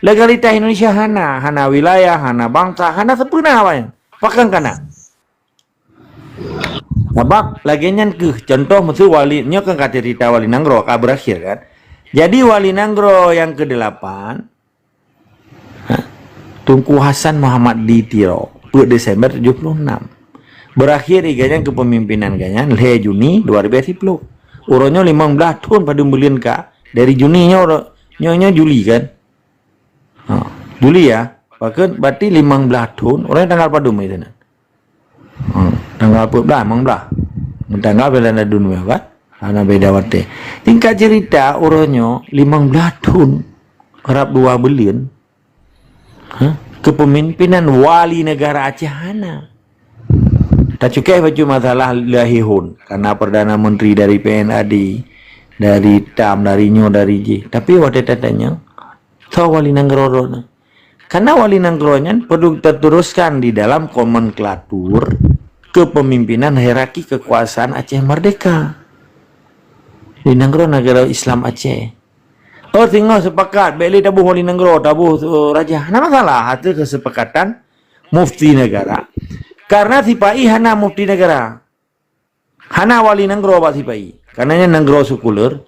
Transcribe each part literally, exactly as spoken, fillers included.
Legalitas Indonesia hana, hana wilayah, hana bangsa, hana sepeue na awaknyan. Pakon ka na? Sabab lagée nyan keuh contoh, meuseu wali, nyoe kan ka cerita wali nanggroe ka berakhir kan. Jadi wali nanggroe nyang keudelapan, ha, Teungku Hasan Muhammad di Tiro, peuet Desember tujoh puluh enam. Berakhir di gobnyan kepemimpinan gobnyan lhée Juni dua ribu sepuluh. Uroe nyoe limong blaih thon padum buleuen ka, dari Juni nyoe, nyoe, nyoe Juli kan. Ha, Juli ya. Pakon berarti limong blaih thon, uroe nyoe tanggal padum di sana. Hmm, tanggal peuet blaih, limong blaih. Tanggal Piala Dunia kan? Hana beda watée. Singkat cerita, uroe nyoe limong blaih thon, rab dua buleuen, ha? Kepemimpinan wali negara Aceh hana. Tacukai bacut masalah lahé hon, karena Perdana Menteri dari P N A D, dari tam, dari nyoe, dari jih. Tapi watée tatanyong, soe wali nanggroe droeneuh? Karena wali nanggroe nyan perlu terteruskan di dalam nomenklatur kepemimpinan hierarki kekuasaan Aceh Merdeka. Di nanggroe negara Islam Aceh. Oh, singoh sepakat, bék lé taboh wali nanggroe, taboh, eh, raja. Hana masalah, ateueh kesepakatan mufti negara. Karena sipa-i hana mufti negara. Hana wali nanggroe bak sipa-i. Karena nyan nanggroe sekuler.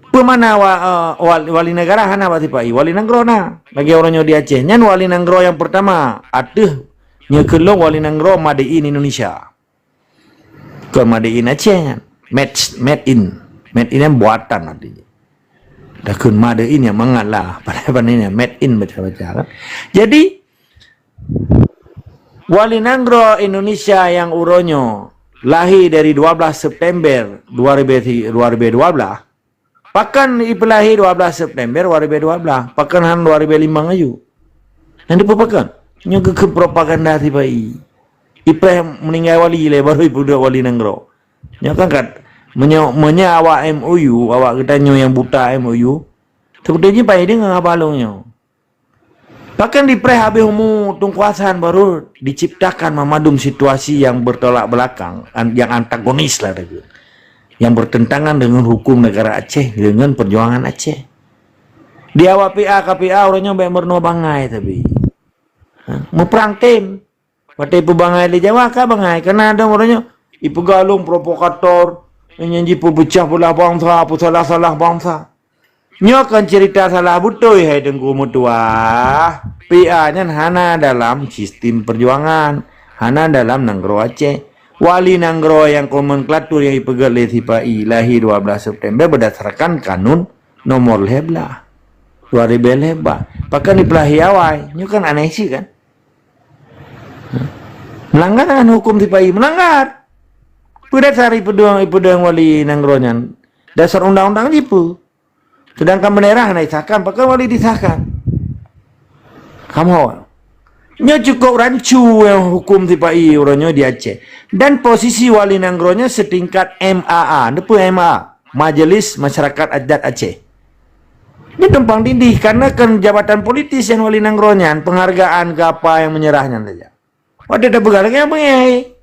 Peue makna wa-, eh, wal-, wali negara hana bak sipa-i. Wali nanggroe na. Lagée uroe nyoe di Aceh. Nyan wali nanggroe nyang pertama. Ateueh nyoe keu lôn wali nanggroe made in Indonesia. Kon made in Aceh nyan. Made, made in. Made in nyan buatan artinya. Takheun made in nyang mangat lah. Padahai, padahai nyan made in baca-baca kan. Jadi, wali nanggroe Indonesia nyang uroe nyoe lahé dari dua belas September dua ribu, dua ribu dua belas, pakon ipeulahé dua belas September dua ribu dua belas, pakon han dua ribu lima aju? Nyan dipeupakon? Nyoe geukheun propaganda sipa-i. Ipreh meuninggai wali lé baru ipeudeuh wali nanggroe. Nyoe kan kat, meunyoe, meunyoe awak M O U, awak geutanyoe nyang buta M O U, seperti nyoe pai deungoe haba lôn nyoe. Pakon dipreh habéh umu Teungku Hasan baru diciptakan meumandum situasi nyang bertolak belakang, an-, nyang antagonis lah lagée, nyang bertentangan dengan hukum negara Aceh, dengan perjuangan Aceh. Di awak P A, K P A uroe nyoe bék meurunoe bangai tapi. Ha, muprang tem. Watée ipeubangai lé Jawa ka bangai, karena ada uroe nyoe ipeugah lôn provokator, nyang jipeupeucah beulah bansa, peusalah-salah bansa. Nyoe kon cerita salah beutôi hai Teungku meutuah. P A nyan hana dalam sistem perjuangan, hana dalam nanggroe Aceh. Wali nanggroe nyang nomenklatur nyang ipeugét lé sipa-i lahé dua belas September berdasarkan kanun nomor lhée blaih, dua ribu lhée blaih. Pakon ipeulahé awai? Nyoe kan aneh cit kan? Melanggar kan hukum sipa-i? Melanggar. Peue dasar ipeudong, ipeudong wali nanggroe nyan? Dasar undang-undang jipeue. Sedangkan bendera hana disahkan, pakon wali disahkan? Kamoe. Nyoe cukup rancu nyang hukum sipa-i uroe nyoe di Aceh. Dan posisi wali nanggroe nyoe setingkat M A A. Neupeu M A A? Majelis Masyarakat Adat Aceh. Nyoe tumpang tindih, karena kan jabatan politis nyang wali nanggroe nyan, penghargaan ke apa nyang menyerah nyan saja. Watée tapeugah lagée nyan beungéh.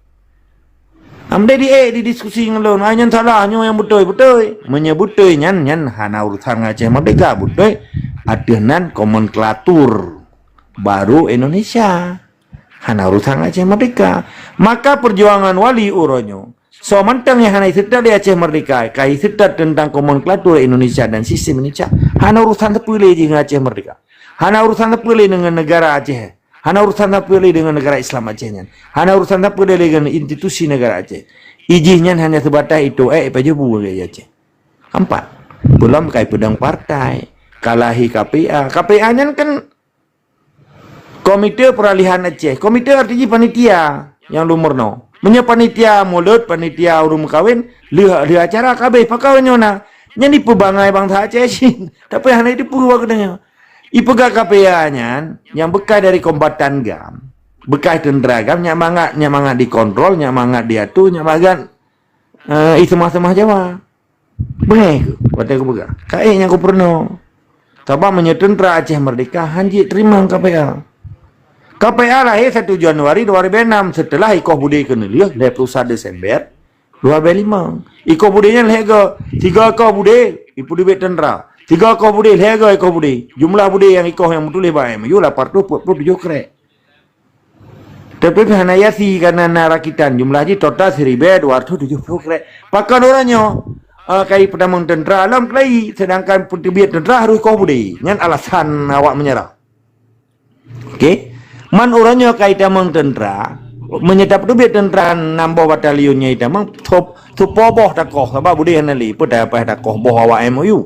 Am dai di-ék didiskusi ngon lôn, "Ah, nyan salah, nyoe nyang beutôi." Beutôi. Meunyoe beutôi nyan, nyan hana urusan ngon Aceh Merdeka, beutôi. Ateueh nan nomenklatur baru Indonesia. Hana urusan ngon Aceh Merdeka. Maka perjuangan wali uroe nyoe, soe mantong nyang hana iseutôt di Aceh Merdeka, ka iseutôt teuntang nomenklatur Indonesia dan sistem Indonesia, hana urusan sapeue lé jih ngon Aceh Merdeka. Hana urusan sapeue lé deungon negara Aceh. Hana urusan sapeue lé deungon negara Islam Aceh nyan. Hana urusan sapeue lé deungon institusi negara Aceh. Ijih nyan hanya seubatas itoe ipajoh bu lagée Aceh. Empat. Belom ka ipeudong partai. Ka lahé K P A. K P A nyan kan Komite Peralihan Aceh. Komite arti jih panitia nyang lôn meurunoe. Meunyoe panitia mulod, panitia ureuëng meukawen, lheueh, lheueh acara ka habéh, pakon nyoe na. Nyan ipeubangai bansa Aceh cit. Tapi hana iteupeu awak geutanyoe. Ipeugah K P A nyan, nyang bekas dari kombatan GAM, bekas teuntara GAM, nyak mangat, nyak mangat dikontrol, nyak mangat diatu, nyak mangat, eh, iseumah-seumah Jawa. Beungéh keuh, watée kupeugah. Ka ék nyang kupeurunoe. Sabab meunyoe teuntara Aceh Merdeka han jeuet teurimong K P A. K P A lahé satu Januari dua ribu enam, seuteulah ikoh budé keuneulheueh lhée ploh sa Desember dua ribu lima. Ikoh budé nyan lhée goe, tiga ikoh budé, ipeuduek teuntara. Tiga koh budé, lhèe goe koh budé. Jumlah budé nyang ikoh nyang meutuléh bak M O U lapan ratus empat puluh tujoh krek. Tapi pih hana yasi karena na rakitan jumlah jih total siribèe dua ratus tujoh puluh krek. Pakon uroe nyoe, eh, kai peutamong teuntra lom keulai, sedangkan peuteubiet teuntra harôh koh budé. Nyan alasan awak meunyeurah. Oke. Man uroe nyoe kai tamong teuntra, meunyoe tapeuteubiet teuntra nam boh batalion nyan itamong, sep-, sepuluh boh takoh, sabab budé hana lé, peue tapaih takoh boh awak M O U.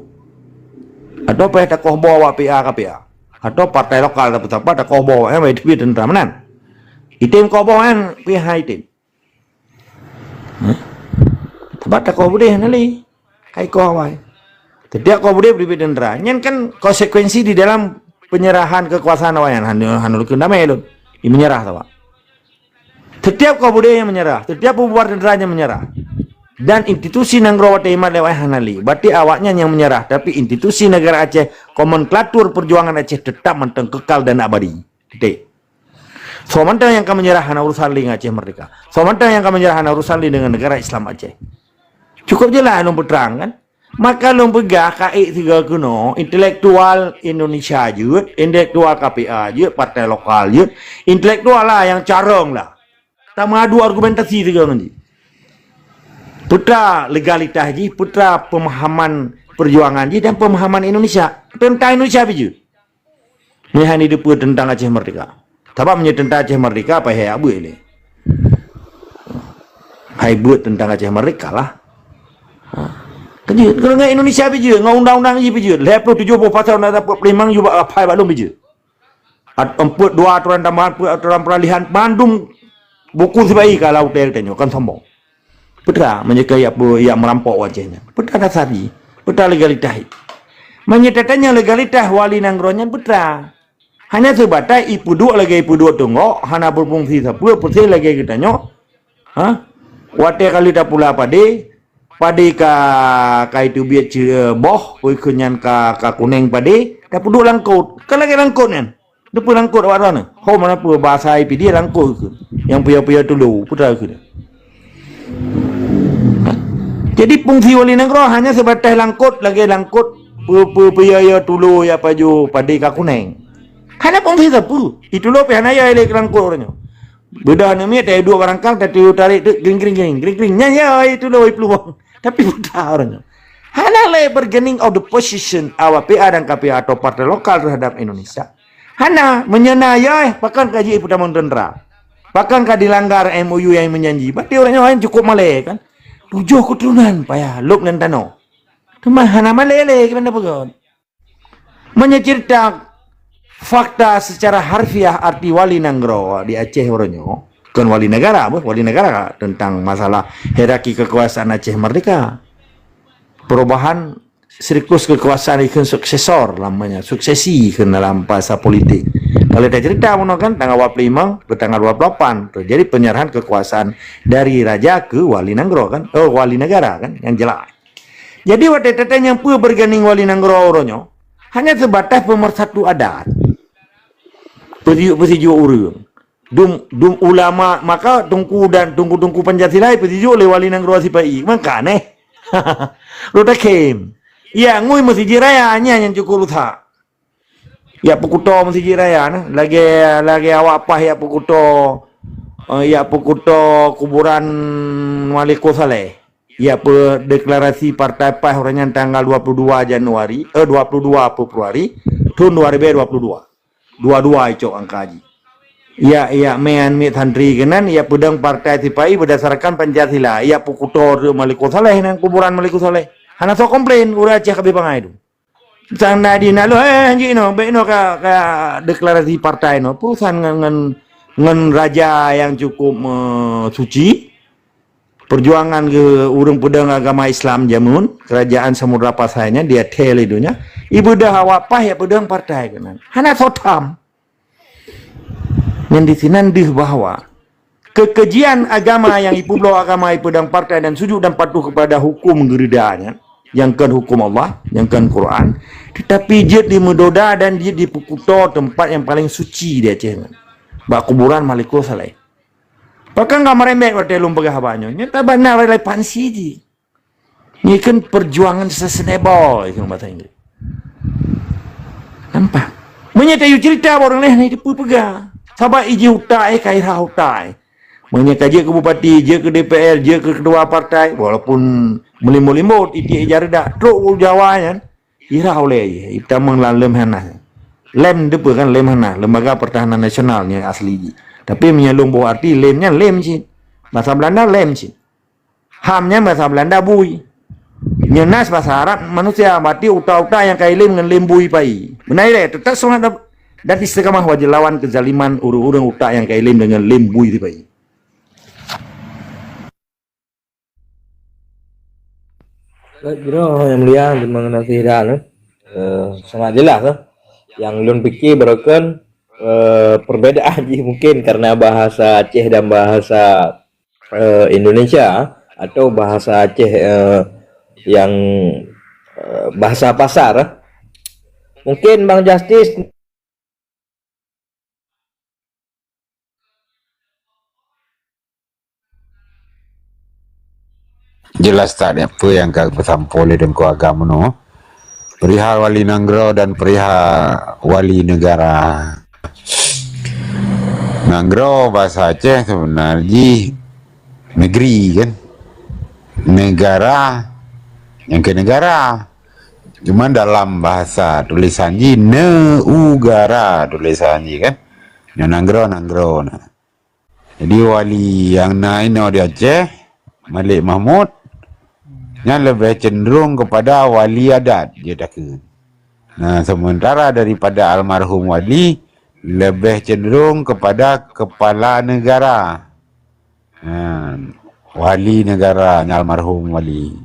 Atau paih takoh boh awak P A K P A. Atau partai lokal tapi sapa takoh boh awak, eh, teubiet teuntra meunan. Item koh boh nyan, pih hai item. Hah? Sabab takoh budé hana lé. Hai koh awai. Setiap koh budé bri-bri teuntra. Nyan kan konsekuensi di dalam penyerahan kekuasaan awai nyan. Hana, hana lukon damai lôn. Di meunyeurah tu, Pak. Setiap koh budé nyang meunyeurah. Setiap peububar teuntra nyang meunyeurah. Dan institusi nanggroe watèe imat lewat hana lé. Berarti awaknyan nyang meunyeurah. Tapi institusi negara Aceh, nomenklatur perjuangan Aceh tetap mantong kekal dan abadi. Titik. Soe mantong nyang ka meunyeurah hana urusan lé ngon Aceh Merdeka. Soe mantong nyang ka meunyeurah hana urusan lé deungon negara Islam Aceh. Cukup jeulaih lôn peutrang kan? Maka lôn peugah ka ék sigoe keunoe, intelektual Indonesia jeuet, intelektual K P A jeuet, partai lokal jeuet, intelektual lah nyang carông lah. Tameuadu argumentasi sigoe ngon jih. Peue teuma legalitas jih, peue teuma pemahaman perjuangan jih dan pemahaman Indonesia. Teuntang Indonesia pih jeuet. Nyoe hana deupeue teuntang Aceh Merdeka. Sabab meunyoe teuntang Aceh Merdeka, paih hai beuet lé. Hai beuet teuntang Aceh Merdeka lah. Ha. Kan jeuet, kalau ngon Indonesia pih jeuet, ngon undang-undang jih pih jeuet. Lhèe ploh tujoh boh pasal undang-undang peuet ploh limong jih bak apai bak lôn pih jeuet. At-, eumpeut dua aturan tambahan, eumpeut aturan peralihan, mandum buku sibagoe ka lam U T R tanyoe, kan sombong. Peue teuma meunyoe ka jak peu-, jak meurampok u Aceh nyan? Peue teuma dasar jih? Peue teuma legalitas jih? Meunyoe tatanyong legalitas wali nanggroe nyan peue teuma? Hana seubatai ipeuduek lagèe ipeuduek teunggok, hana beufungsi sapeue, persis lagèe geutanyoe. Ha? Watèe ka lheueh tapula padé, padé ka, ka iteubiet ceu-, boh, peue kheun nyan ka, ka kunèng padé, tapeuduek lam kot. Kan lagèe lam kot nyan. Deupeue lam kot awak droe nyoe? Ho, meunan peue bahasa I P D lam kot keuh. Nyang piôh-piôh tulo, peue teuma keuh. Jadi fungsi wali nanggroe hanya seubatas lam kot, lagèe lam kot, peue-peue piôh-piôh tulo jak pajoh padé ka kunèng. Hana fungsi sapeue. I tulo pih hana yö lé lam kot uroe nyoe. Beudôh aneuk miet, taduek barangkang, tatiyu tarék teuk, gring, gring, gring, gring, gring. Nyan yö i tulo i peuluwang. Tapi peue teuma uroe nyoe. Hana lé bargaining of the position awak P A dan K P A atau partai lokal terhadap Indonesia. Hana, meunyoe na yö, eh, pakon ka jipeutamong teuntra. Pakon ka dilanggar M O U nyang meujanji. Berarti ureueng nyoe cukup malèe kan. Tujoh keuturonan payah lôb ngon tanoh. Teuma hana malèe lé keunan peugöt. Meunyoe ceurita fakta secara harfiah arti wali nanggroe di Aceh uroe nyoe, kon wali negara beuh, wali negara teuntang masalah hierarki kekuasaan Aceh Merdeka. Perubahan siklus kekuasaan ikheun suksesor, namanya suksesi kheun dalam bahasa politik. Kalau taceurita bunoe kan, tanggal dua puluh lima ke tanggal dua puluh delapan terjadi penyerahan kekuasaan dari raja ke wali nanggroe kan, oh, wali negara kan, yang jelas. Jadi watèe tatanyong peue bargaining wali nanggroe uroe nyoe, hanya sebatas pemersatu adat. Peusijuek-peusijuek ureueng. Dum, dum ulama, maka teungku dan teungku-teungku Pancasila peusijuek lé wali nanggroe sipa-i. Maka aneh. Rot takhém. Ya, ngui meuseujid raya nyan nyang cukup rusak. Jak peukuto meuseujid raya na, lagèe, lagèe awak PAS jak peukuto, eh, jak peukuto kuburan Maliko Saleh. Jak peudeklarasi partai PAS uroe nyan tanggal dua puluh dua Januari, eh, dua puluh dua Februari thôn dua ribu dua puluh dua. Dua-dua icok angka jih. Jak, jak meu'en miet santri keunan, jak peudong partai sipa-i berdasarkan Pancasila. Jak peukuto Maliko Saleh nan kuburan Maliko Saleh. Hana soe komplain, ureueng Aceh ka abéh bangai tu. Sang na di na lôn, eh, jinoe, bèk inoe ka, ka deklarasi partai inoe. Peue urusan ngon, ngon, ngon raja nyang cukup, eh, suci. Perjuangan keu ureueng peudong agama Islam jameun, kerajaan Samudra Pasai nyan di até lé donya. Ibeudôh awak PAS jak peudong partai keunan. Hana soe tham. Nyan di sinan deuh bahwa keukejian agama nyang ipeubloe agama ipeudong partai dan sujud dan patuh kepada hukum geurida nyan, nyang kon hukum Allah, nyang kon Quran, tetapi jeuet dimeudoda dan jeuet dipeukuto teumpat nyang paleng suci di Aceh nyan, bak kuburan Maliko Saleh. Pakon ka meurembet watèe lôn peugah haba nyoe? Nyoe tabana lai pansi jih. Nyoe kan perjuangan sustainable, itu bahasa Inggris. Nampak? Meunyoe tayue cerita bak ureuëng laén, hana teupeue peugah. Sabab ijih utak, eh, ka irhah utak, eh. Meunyoe ka jeuet keu bupati, jeuet keu D P R, jeuet keu ketua partai, walaupun meulimbot-limbot, itiek ija reudak, trok u Jawa nyan, irhah ulée jih, itamong lam lem hana. Lem teupeue kan, lem hana, Lembaga Pertahanan Nasional nyang asli jih. Tapi meunyoe lôn boh arti, lem nyan lem cit. Bahasa Belanda lem cit. Ham nyan bahasa Belanda bui. Nyoe nas bahasa Arab manusia, berarti utak-utak nyang ka ilem ngon lem bui pai. Beuna ilée, teutap semangat dan, dan istiqamah wajib lawan kezaliman ureuëng-ureuëng utak nyang ka ilem deungon lem bui pai. Baik, Bro, yang mulia, terima kasih dah, eh. Eh, sangat jelas, eh. Yang lôn pikir barokan, eh, perbedaan jih mungkin karena bahasa Aceh dan bahasa, eh, Indonesia atau bahasa Aceh, eh, yang, eh, bahasa pasar, eh. Mungkin Bang Justice Jelas that apa nyang ka geusampoe lé Teungku Agam nyoe. Perihal wali nanggroe dan perihal wali negara. Nanggroe bahasa Aceh sebenar jih negeri kan. Negara nyang keu negara. Cuma dalam bahasa tulisan jih neugara tulisan jih kan. Nyoe nanggroe, nanggroe na. Jadi wali nyang na inoe di Aceh, Malik Mahmud, nyan leubeh cenderung kepada wali adat jeuet takheun. Nah, sementara daripada almarhum wali leubeh cenderung kepada kepala negara. Nah, wali negara nyan almarhum wali.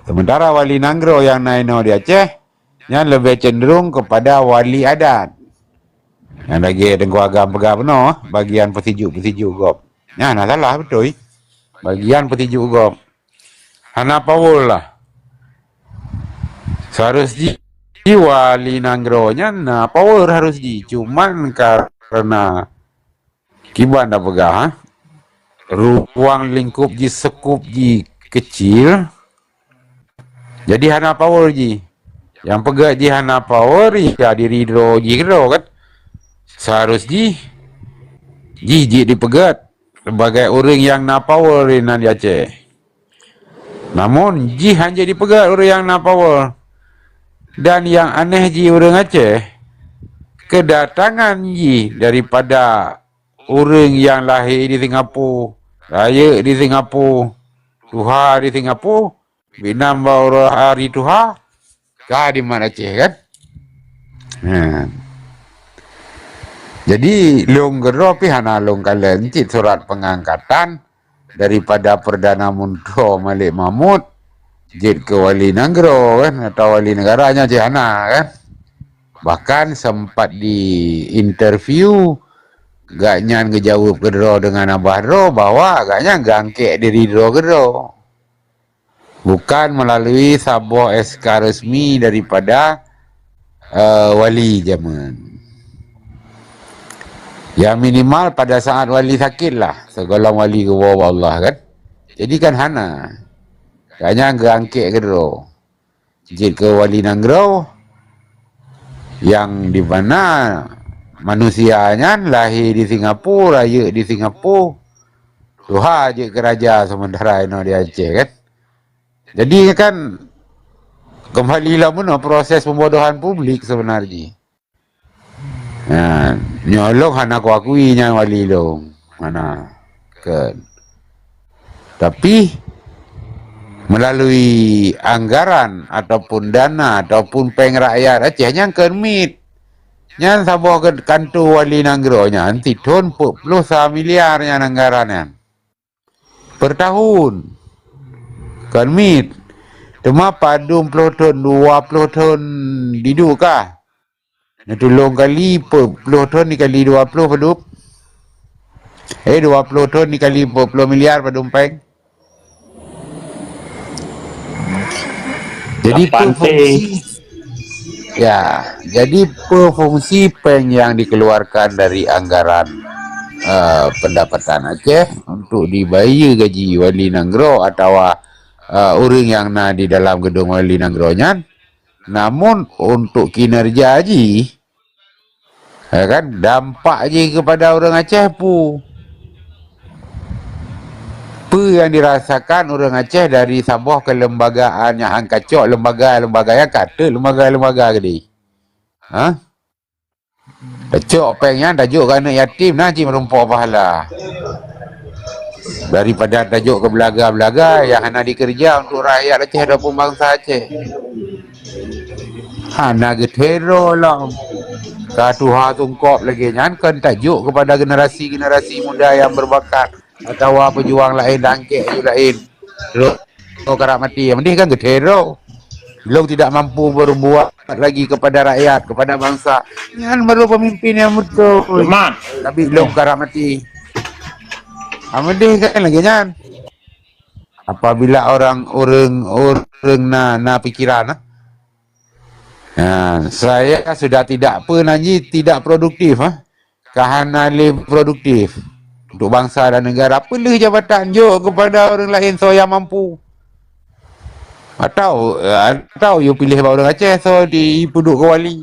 Sementara wali nanggroe nyang na inoe di Aceh, nyan leubeh cenderung kepada wali adat. Nyang lagée Teungku Agam peugah bunoe, bagian peusijuk-peusijuk gob. Nyan na salah beutôi. Bagian peusijuk gob. Hana power lah. Seharus jih wali nanggroe nyan na power harus jih. Cuman karena kiban dah peugah, ha? Ruang lingkup jih, sekup jih kecil. Jadi hana power jih. Nyang peugét jih hana power, ya diri droe jih keudroe kan. Seharus jih, jih jeuet dipeugét sebagai ureuëng nyang na power inan di Aceh. Namun, jih hana jeuet dipeugét ureuëng nyang na power. Dan nyang aneh jih ureuëng Aceh, kedatangan jih daripada ureuëng nyang lahé di Singapura, rayeuk di Singapura, tuha di Singapura, binan bak uroe hari tuha, ka di mat Aceh kan? Ha. Jadi, lôn keudroe pih hana lôn kalon cit surat pengangkatan daripada Perdana Menteri Malik Mahmud jeuet keu wali nanggroe kan, atau wali negara nyan cit hana kan? Bahkan sempat di interview, gobnyan geujaweueb keudroe deungon abah droe bahwa gobnyan geuangkét diri droe keudroe. Bukan melalui saboh S K resmi daripada, eh, wali jameun. Ya minimal pada saat wali sakit lah, sigohlom wali geuwoe bak Allah kan. Jadi kan hana. Gobnyan geuangkét keudroe. Jeuet keu wali nanggroe nyang di mana manusia nyan lahé di Singapura, rayeuk di Singapura, tuha jeuet keu raja sementara inoe di Aceh kan. Jadi kan kembali lah meunoe proses pembodohan publik sebenarnya. Ha, nyoe lôn hana kuakui nyan wali lôn. Hana. Kan. Tapi melalui anggaran ataupun dana ataupun péng rakyat Aceh nyan keu mit. Nyan saboh ke-, kanto wali nanggroe nyan sithon peuet ploh sa miliar nyan anggaran nyan. Per tahun. Kan mit. Teuma padum ploh thon, dua ploh thon diduek kah? Neutulông kali peuet ploh thon dikali dua ploh padum? Eh, dua ploh thon dikali peuet ploh miliar padum péng? Jadi, lapan T. Fungsi, ya, jadi, apa fungsi péng yang dikeluarkan dari anggaran, eh, pendapatan Aceh untuk dibayar gaji wali nanggroe atawa, eh, ureuëng nyang na di dalam gedung wali nanggroe nyan? Namun untuk kinerja jih, ya kan, dampak jih kepada ureuëng Aceh peue? Peue nyang dirasakan ureuëng Aceh dari saboh kelembagaan nyang han kacok lembaga-lembaga nyang ka teuk lembaga-lembaga gede? Ha? Tacok péng nyan tajok keu aneuk yatim, na cit meurumpok pahala. Daripada tajok keu beulaga-beulaga nyang hana dikeureuja untuk rakyat Aceh ataupun bansa Aceh. Hana geutero lom. Ka tuha sungkop lagée nyan kon tajok kepada generasi-generasi muda nyang berbakat atawa pejuang laén, dangkek aju laén. Droe karap maté, mending kan geutero. Lôn tidak mampu berbuat lagi kepada rakyat, kepada bangsa. Nyan baru pemimpin yang betul. Leman. Tapi lôn karap maté. Ha, mending kan lagée nyan. Apabila orang ureuëng ureuëng na na pikiran, ha? Ha, saya sudah tidak apa nanyi, tidak produktif, ha? Ka hana lé produktif untuk bansa dan negara. Peuleueh jabatan jok kepada ureuëng laén soe nyang mampu. Atau atau you piléh bak ureuëng Aceh soe di peuduek keu wali.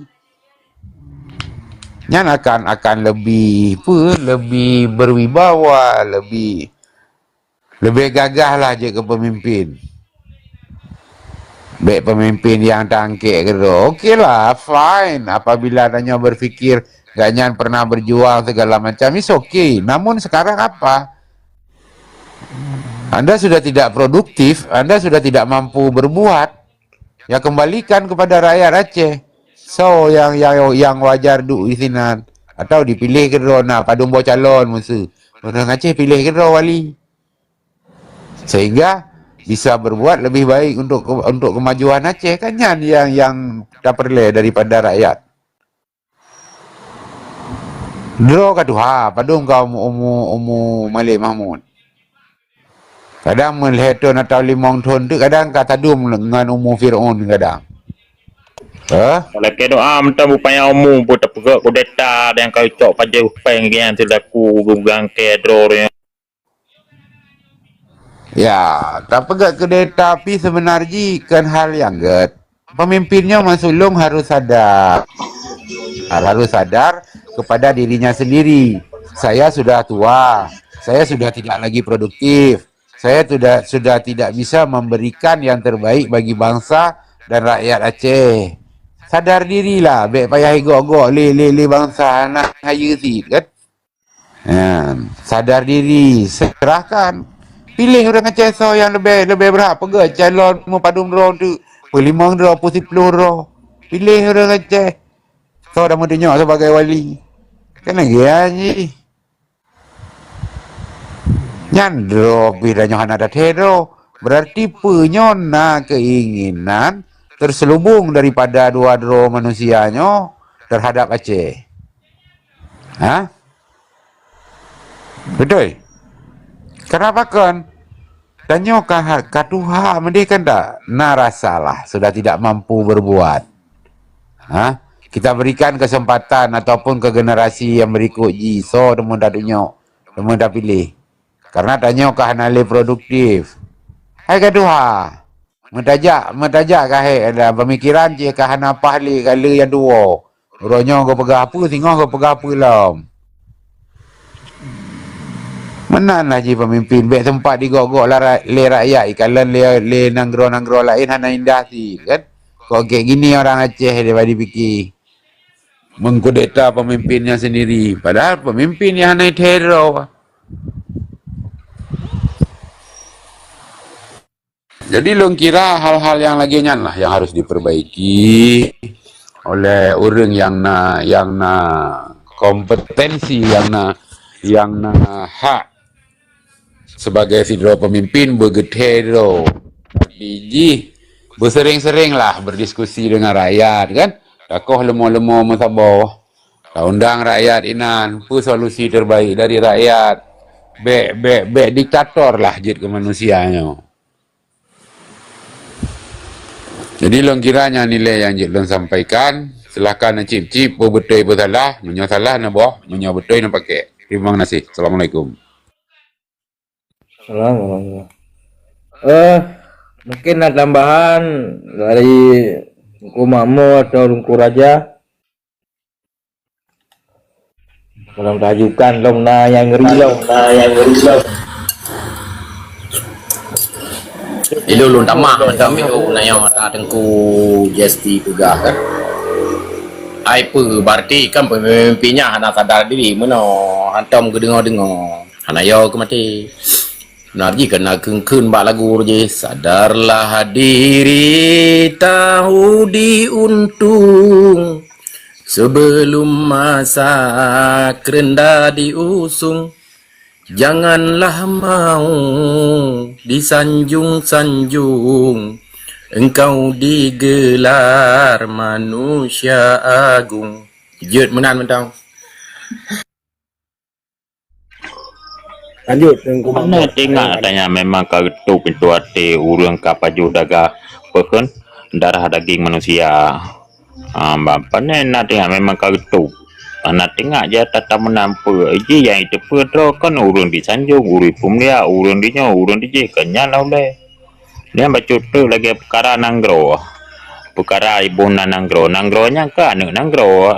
Nyan akan akan lebih apa, lebih berwibawa, lebih Leubeh gagah lah jeuet keu peumimpin. Bék peumimpin nyang tangkek keudroe. Oke lah, fine. Apabila tanyoe berpikir gobnyan pernah berjuang segala macam, it's okay. Namun sekarang apa? Anda sudah tidak produktif, Anda sudah tidak mampu berbuat. Ya kembalikan kepada rakyat Aceh. So yang yang yang wajar duek di sinan atau dipiléh keudroe na padum boh calon meuseu. Ureuëng Aceh piléh keudroe wali. Sehingga bisa berbuat lebih baik untuk untuk kemajuan Aceh. Kan nyan yang yang tapeureulée daripada rakyat. Droe ka tuha, padum ka umu umu umu Malik Mahmud. Kadang meulhée thon atau limong thon teuk, kadang ka tadum ngon umu Fir'aun kadang. Eh? Lakée doa mantong bupaya umu pun tapeugah kudeta dan ka cok pajoh péng geuh silaku geugang kée droe. Ya, tapeugah kudeta pi seubeuna jih kon hal nyang gét. Pemimpin nyoe meusulông harus sadar. Harus sadar kepada dirinya sendiri. Saya sudah tua, saya sudah tidak lagi produktif, saya sudah sudah tidak bisa memberikan yang terbaik bagi bangsa dan rakyat Aceh. Sadar dirilah, bék payah igok-gok lé lé lé bansa hana hayeue cit kan. Nyan, sadar diri, serahkan. Piléh ureuëng Aceh soe nyang leubeh leubeh berhak peugah calon meupadum droe teuk, peulimong droe, peusiploh droe. Piléh ureuëng Aceh soe dan meutunyok sebagai wali. Kan lagée nyan jih. Nyan droe pih tanyoe hana tathee droe. Berarti peue nyoe na keinginan terselubung daripada dua droe manusia nyoe terhadap Aceh. Ha? Betul? Kenapa kon? Tanyoe ka ha- ka tuha meudeh kan tak? Na rasa lah sudah tidak mampu berbuat. Ha? Kita berikan kesempatan ataupun ke generasi yang berikut jih, so teuma tadunyok, teuma tapiléh. Karena tanyoe ka hana lé produktif. Hai ka tuha. Meutajak, meutajak ka hék dah pemikiran jih ka hana paih lé ka lé nyang tuwoe. Uroe nyoe geupeugah peue, singoh geupeugah peue lom. Meunan lah jih pemimpin, bék sempat digok-gok la ra- lé rakyat, ikalon lé, lé nanggroe-nanggroe laén hana indah cit kan. Kok kek gini orang Aceh dia badi piki. Mengkudeta pemimpinnya sendiri, padahal pemimpin yang hana teror. Jadi lôn kira hal-hal yang lagée nyan lah yang harus diperbaiki oleh ureuëng yang na yang na kompetensi, yang na yang na hak sebagai sidroe pemimpin beugeuthe droe. Tapi jih beusering-sering lah berdiskusi dengan rakyat kan. Takoh leumo-leumo meusaboh. Taundang rakyat inan, peue solusi terbaik dari rakyat. Bék bék bék diktator lah jeuet keu manusia nyoe. Jadi lôn kira nyan nilai nyang jeuet lôn sampaikan. Silahkan neucip-cip peue beutôi peue salah. Meunyoe salah neuboh, meunyoe beutôi neupakek. Terima kasih. Assalamualaikum. Assalamualaikum. Eh, mungkin ada tambahan dari Teungku Makmur atau Teungku Raja. Kalau tajukan lom na nyang ngeri lom, na nyang ngeri lom. Ilôn lôn tamah macam itu na nyang mata Teungku Jesti peugah kan. Ai peue, berarti kan pemimpin nyan hana sadar diri meunoe, hantom geudeungoe-deungoe. Hana yo keu maté. Nah, jih keunan kheun-kheun bak lagu jih, sadarlah diri tahu diuntung sebelum masa kerendah diusung. Janganlah mau disanjung-sanjung engkau digelar manusia agung. Jeuet meunan mantong. Lanjut, Teungku Makmur. Pane teuingat katanya memang ka geutôp pintoe até ureuëng ka pajoh daga peukeun darah daging manusia. Ah, ba-, pane na teuingat memang ka geutôp. Ah, na teuingat jih ata meunan peue. Jih nyang jiteupeue droe kon ureuëng disanjong, ureuëng peumulia, ureuëng dinyoe, ureuëng dijih, kon nyan lah ulée. Nyan bacut teuk lagée peukara nanggroe. Peukara iboh na nanggroe. Nanggroe nyan ka aneuëk nanggroe.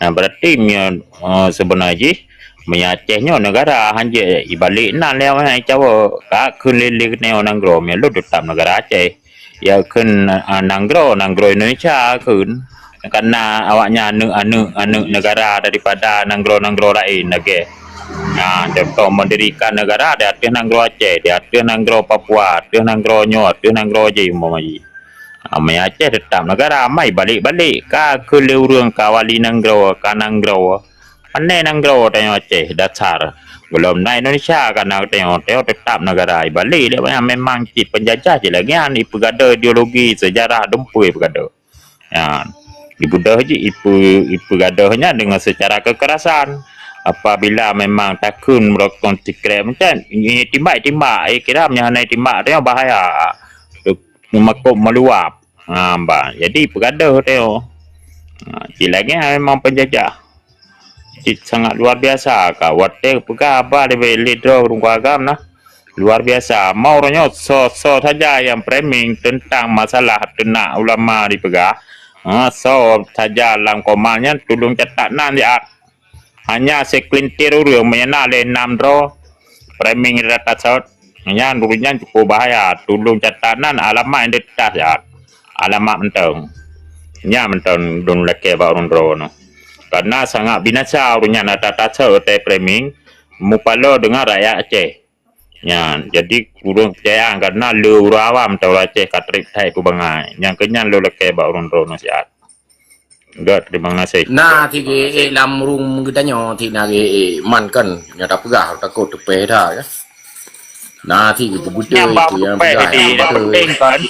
Nah, berarti meunyoe, eh, seubeuna jih, meunyoe Aceh nyoe neugara, hanjeuet ibalek nan lé awaknyan icawa. Ka kheun lé-lé geutanyoe nanggroe, meunyoe lôn teutap neugara Aceh. Ya kheun, eh, nanggroe, nanggroe Indonesia kheun. Karena awaknyan aneuëk-aneuëk, aneuëk neugara daripada nanggroe-nanggroe laén lagée. Nah, contoh mendirikan negara di ateueh nanggroe Aceh, di ateueh nanggroe Papua, ateueh nanggroe nyoe, ateueh nanggroe jih umpama jih. Ah, meunyoe Aceh teutap neugara, mai balek-balek ka keu lé ureuëng ka wali nanggroe, ka nanggroe. Pane nanggroe tanyoe Aceh dasar. Gohlom na Indonesia ka na tanyoe, tanyoe teutap neugara. Ibalek lé awaknyan memang cit penjajah cit lagée nyan, ipeugada ideologi, sejarah, dumpue ipeugada. Nyan, ibeudôh jih ipe-, ipeugada nyan dengan secara kekerasan. Apabila memang takheun meurokon sikrek macam, i-, timbak-timbak, eh, kira meunyoe hana timbak, tanyoe bahaya. Meumakot meuluap. Ha, bah. Jadi, ipeugada tanyoe. Ha, cit lagée memang penjajah. Cit sangat luar biasa ka. Watée peugah haba leubeh lé droe ureuëng agam na. Luar biasa. Mau uroe nyoe soe-soe saja nyang framing teuntang masalah teunak ulama dipeugah, ha, soe saja lam koma nyan tulông catat nan siat. Hanya sekelintir ureuëng meunyoe na lé nam droe framing rata sot. Nyan ureuëng nyan cukup bahaya. Tulông catat nan alamat nyang teutas siat. Alamat mantong. Nyan mantong lôn lakée bak ureuëng droe nyoe. Karena sangat binasa ureuëng nyan rata sot teu framing mupaloe deungon rakyat Aceh. Nyan, jadi ureuëng peucaya karena le ureuëng awam teu ureuëng Aceh ka treb that keu bangai. Nyang keu nyan lôn lakée bak ureuëng droe nasihat. Gét, terima kasih. Na ti geuék lam rueng geutanyoe ti na geuék man kan nyang tapeugah takot teupeh that ya. Na ti geupeubeuteue nyang bah itu nyang peugah di nyang beutôi. Kan.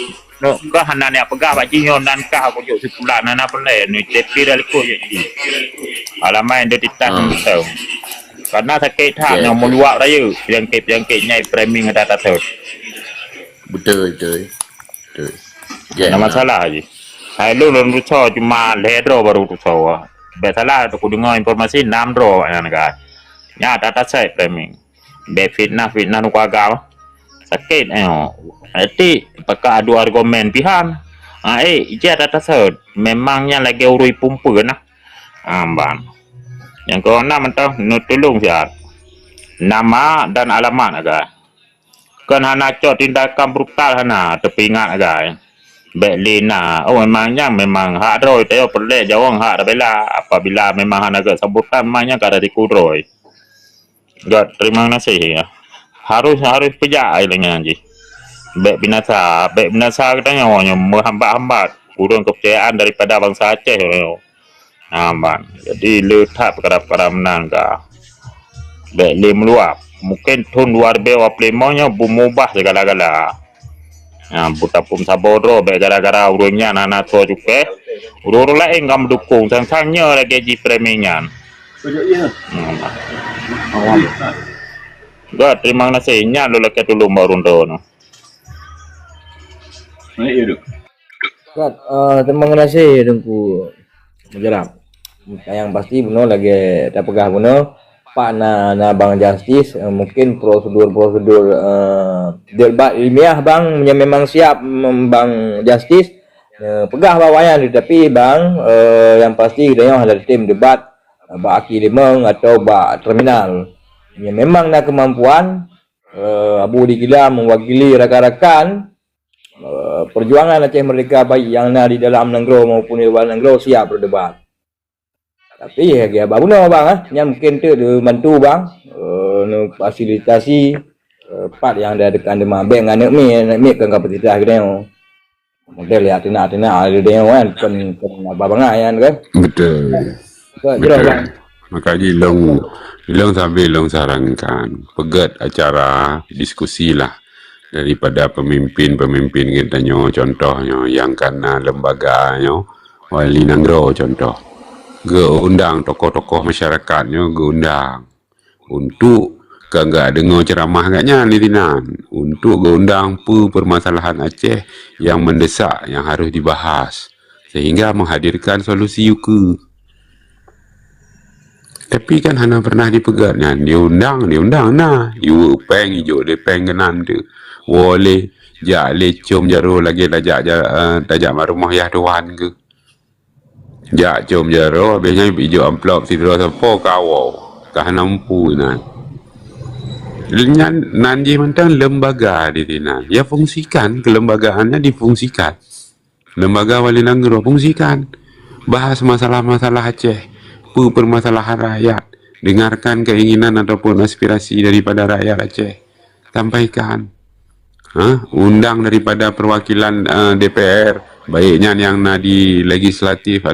Nyoe kah hana niyak peugah bak jih nyoe nan kah aku jok sikulah nan apa lain ni cepi dah likot je jih. Alamai dah titah beutôi. Karena sakét that nyoe meuluak rayeuk penyakit-penyakit nyai framing ada tatot. Beutôi, beutôi. Beutôi. Ada masalah jih. Hai lôn lôn rusa cuma lhèe droe baru rusa. Bèk salah tu ku deungo informasi enam droe awaknyan kan. Nya ada tasai framing. Bèk fitnah-fitnah nuka agam. Sakét nyoe. Ati pakak adu argumen pihan. Ha eh ija ada tasai. Memang nyan lagèe urui pumpeue nah. Ha ban. Nyang keuneuk mantong neutulông siat. Nama dan alamat agak. Kon hana cok tindakan brutal hana teupeuingat agak. Bèk lé na. Oh memang nyan memang hak droe tayo peureulèe jaweueng hak tabela. Apabila memang hana gèt sambutan memang nyan ka risiko droe. Gèt terima kasih ya. Harus harus peujak ai lé nyan jih. Bèk binasa, bèk binasa geutanyoe nyoe meuhambat-hambat kureueng keupeurcayaan daripada bansa Aceh nyoe. Ha ban. Jadi le that peukara-peukara meunan ka. Bèk lé meuluap. Mungken thon dua ribèe dua puluh lima nyoe beumubah segala-gala. Ha, beutapeuem saboh droe bèk gara-gara ureueng nyan hana soe cukéh. Ureueng-ureueng laén ka meudukong sang-sang nyoe lagèe jih framing nyan. Hmm. Gèt, terima kasih. Nyan lôn lakèe tulông bak ureueng droe nyoe. Gèt, eh, terima kasih Teungku Mujarab. Nyang pasti bunoe lagèe tapeugah bunoe, pak na, na bang Justice, eh, mungkin prosedur-prosedur, eh, debat ilmiah bang, meunyoe memang siap, mm, bang Justice, Peugah bak awaknyan, tetapi bang, eh, yang pasti geutanyoe hana tem debat, eh, bak aki limong atau bak terminal. Nyang memang na kemampuan, eh, Abu Digilam mewakili rakan-rakan, eh, perjuangan Aceh Merdeka, baik yang na di dalam nanggroe maupun di luar nanggroe, siap berdebat. Tapi lagi abah bunoe bang, ah, nyan mungkin tu dibantu bang, eh, neufasilitasi, eh, pat yang ada dekat dema bek ngan aneuk miet, aneuk miet kan kapasitas geutanyoe. Model ya tina-tina ada dia kan, kan, kan abah bangai kan. Betul. Betul. Bang. Makanya ilong, ilong sambil ilong sarankan peugét acara diskusi lah daripada pemimpin-pemimpin geutanyoe, contohnya yang kana lembaga nyoe, wali nanggroe contoh. Geuundang tokoh-tokoh masyarakat nyoe geuundang untuk ka gak deungoe ceramah gak nyan di sinan, untuk geuundang peue permasalahan Aceh yang mendesak yang harus dibahas sehingga menghadirkan solusi ukeue. Tapi kan hana pernah dipeugét nyan, diundang, diundang na, iweuek péng, ijok lé péng keunan tu. Woe lé, jak lé com jaroe lagée tajak ja-, eh, tajak mat rumoh yah tuan keuh. Jak com jaroe, habis nyan ijok amplop sidroe sapo kawoe, ka hana mampu inan. Nyan nan jih mantong lembaga di sinan. Ya fungsikan, kelembagaannya difungsikan. Lembaga wali nanggroe fungsikan. Bahas masalah-masalah Aceh, peue permasalahan rakyat, dengarkan keinginan ataupun aspirasi daripada rakyat Aceh. Sampaikan. Ha? Undang daripada perwakilan, eh, D P R, baik nyan yang na di legislatif